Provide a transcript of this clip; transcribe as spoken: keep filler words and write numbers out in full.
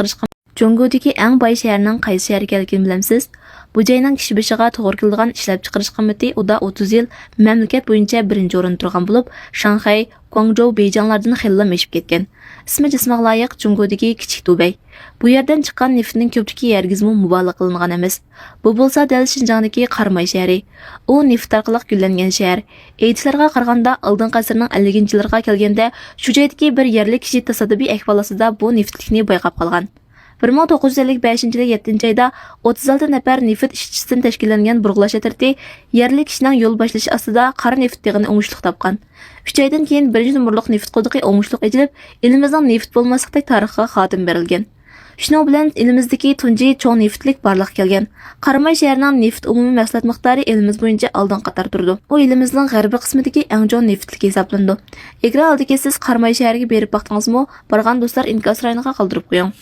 ئىشلەپچىقىرىش قىم-، جۇڭگودىكى ئەڭ باي شەھەرنىڭ قايسى شەھەر ئىكەنلىكىنى بىلەمسىز؟ بۇ جاينىڭ كىشى بېشىغا توغرا كېلىدىغان ئىشلەپچىقىرىش قىممىتى ئۇدا ئوتتۇز يىل مەملىكەت بويىچە بىرىنچى ئورۇندا تۇرغان بولۇپ، شاڭخەي، گۇاڭجۇ، بېيجىڭلاردىن خېلىلا ئېشىپ كەتكەن. ئىسمى جىسمىغا لايىق جۇڭگودىكى كىچىك دۇبەي. بۇ يەردىن چىققان نېفىتنىڭ كۆپلۈكى ھەرگىزمۇ مۇبالىغە قىلىنغان ئەمەس. بۇ بولسا دەل شىنجاڭدىكى قاراماي شەھىرى. ئۇ نېفىت ئارقىلىق گۈللەنگەن شەھەر. ئېيتىشلارغا قارىغاندا، ئالدىنقى ئەسىرنىڭ ئەللىكىنچى يىللىرىغا كەلگەندە، شۇ جايدىكى بىر يەرلىك كىشى تاسادىپىي ئەھۋال ئاستىدا بۇ نېفىتلىكنى بايقاپ قالغان. بىر مىڭ توققۇز يۈز ئەللىك بەشىنچى يىلى يەتتىنچى ئايدا ئوتتۇز ئالتە نەپەر نېفىت ئىشچىسىدىن تەشكىللەنگەن بۇرغىلاش ئەترىتى يەرلىك كىشىنىڭ يول باشلىشى ئاستىدا قارا نېفىت تېغىنى ئوڭۇشلۇق تاپقان. ئۈچ ئايدىن كېيىن بىرىنچى نومۇرلۇق نېفىت قۇدۇقى ئوڭۇشلۇق ئېچىلىپ، ئېلىمىزنىڭ نېفىت بولماسلىقتەك تارىخقا خاتىمە بېرىلگەن. شۇنىڭ بىلەن ئېلىمىزدىكى تۇنجى چوڭ نېفىتلىك بارلىققا كەلگەن. قاراماي شەھىرىنىڭ نېفىت ئومۇمىي مەھسۇلات مىقدارى ئېلىمىز بويىچە ئالدىنقى قاتاردا تۇرىدۇ. ئۇ ئېلىمىزنىڭ غەربىي قىسمىدىكى ئەڭ چوڭ نېفىتلىكى ھېسابلىنىدۇ. ئەگەر ھالدىكى سىز قاراماي شەھىرىگە بېرىپ باقتىڭىزمۇ، بارغان دوستلار ئىنكاس رايونىغا قالدۇرۇپ قويۇڭ.